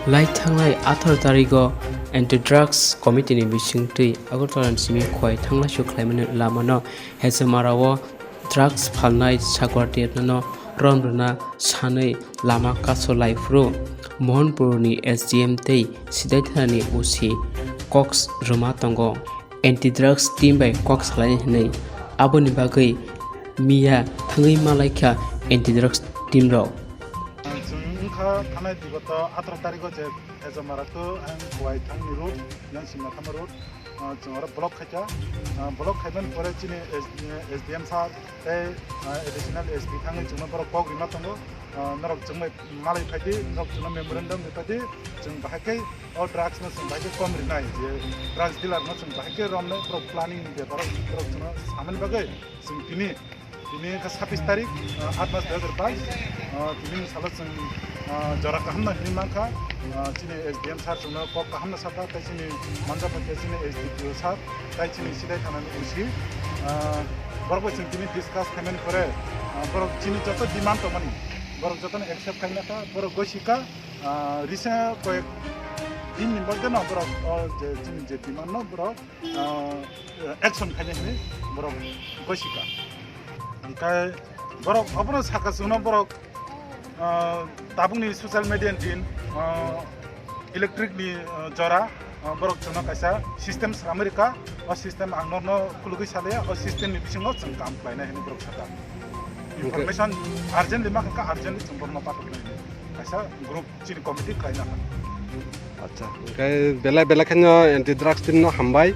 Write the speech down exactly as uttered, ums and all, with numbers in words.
Lai thangnai atharo tarigo Anti Drugs Committee ni bisingtwi Agartala ni simi khwai thanglaisu khlaimani lamano Hejamarao drugs phalnai sakbar tiyatnano rom rwna sanwi lama kaso laiphuru Mohanpur ni S D M tei Sidaithana ni O C kok rwma tongo. Anti drugs team bai kok salaini hwnwi. Aboni bagwi miya thangwi malaikha anti drugs team rok. Chwng wngkha thanai digoto atro tarigo je Hejamara to ang Khwai thangni road, yang Simnathama road, ah, chwng oro block khaikha. Ah, block khaimani pore chini S D M sir tei, ah, additional S P thangwi chwngno borok kok rima tongo. Ah, norok chwng bai malai phaidi, norok chwngno memorandum ripaidi, chwng bahai khe o drugs no chwng bahai khe kom rinai, je drugs dealer no chwng bahai khe romnai borok planning ni beparo borok chwngno samani bagwi chwng tini, tini wngkha sabbish tarik, ah, aat mas dui hazar bais, ah, tini ni salo chwng, ah, jora kaham no hinwi mankha, ah, chini S D M sir chwngno kok kaham no sakha, tei chini manja phaikhe chini S D P O sir, tei chini Sidaithana ni O C, ah, borok bai chwng tini discuss khaimani pore, ah, borok chini joto demand tongmani, borok jotono accept khaina kha, borok gosika, ah, recent koyek din ni moddhe no borok, o je chini je demand no borok, ah, action khaina hinwi borok gosika. Hingkhe borok obono saka chwngno borok, ah, tabukni social media ni din, ah, electric ni, ah, jora, ah, borok chwngno kaisa system swnamwi rwkha, o system ang norno khulugwi salaya, o system ni bisingo chwng kam khlainai hinwi borok sakha. Hingkhe information urgently ma kha, urgently chwng borokno pathornai hinwi kaisa group chini committee khlaina kha. Acha, hingkhe belai belai kheno anti drugs team no hambai.